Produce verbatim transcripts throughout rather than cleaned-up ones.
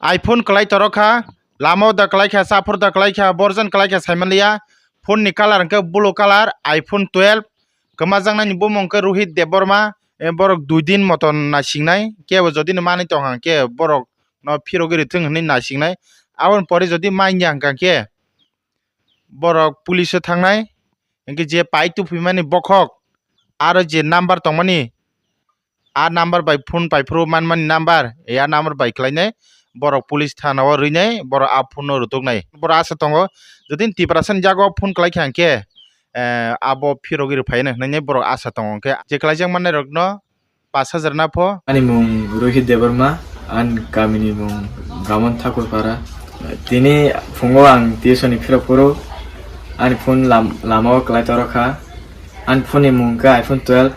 iPhone kwlai toro kha, lama o da kwlai kha, chaphuru da kwlai kha, borjan kwlai kha, sai manliya. Phone ni colour hwnkhe blue colour, iPhone twelve. Kwmajaknai ni bumung hwnkhe Rohit Debbarma, e, borok dui din moton naisingnai, kebo jodi no manwi tongkha hwnkhe borok no phirogwi rwthwng hwnwi naisingnai. Aboni pore jodi manya hwnkha khe borok police o thangnai, hwnkhe je pai tuphimani bokhok, aro je number tongmani, a number bai phone paiphuru manmani number, e a number bai khlainai borok police thana o rwinai borok a phone no rwtuknai. Borok asa tongo, jodi Tiprasa ni jaga o phone khlai kha hwnkhe, eh, abo phirogwi rwphaino hwnwi borok asa tongo. Hwnkhe je khlaijak mannairokno pash hajar na pho. Ani mung Rohit Debbarma, ani kamini mung Gamon Thakurpara. Tini phungo ang tuition ni phirok phuru, ani phone lam-, lama o kwlai toro kha. Ani phone ni mung khe iPhone twelve.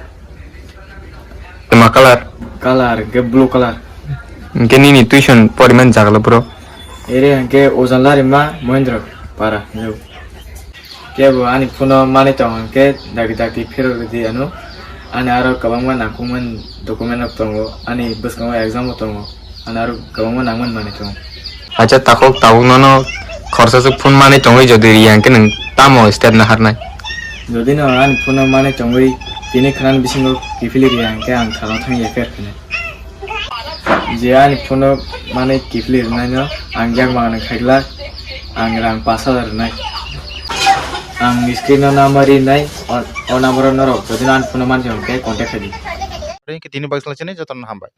Tma colour? Colour khe blue colour. Hwnkhe nini tuition porimani jaga le bro? Ere hwnkhe Ojan Larima Mohendra Para. Kebo ani phone o manwi tong hwnkhe dagi dagi phirok rwdi ano. Ani aro kwbangma nangkukmani document rok tongo, ani bwskango exam bo tongo, ani aro kwbangma nangmani manwi tongo. Acha takhuk tabuk nono khorsa swk phone manwi tongwi jodi riya hwnkhe nwng tamo step naharnai? Jodi no ani phone o manwi tongwi tini khwnani bisingo kiphilwi riya hwnkhe ang thano thangya kher khwnai. Je ani phone o manwi kiphilwi rwnaino ang yak mangano khaikhlak, ang rang pash hajar rwnai. Ang screen o number rinai, o, o number o norok jodi no ani phone o manwi tongkhe contact khaidi. Tini bagwi swlaichini jotono hambai.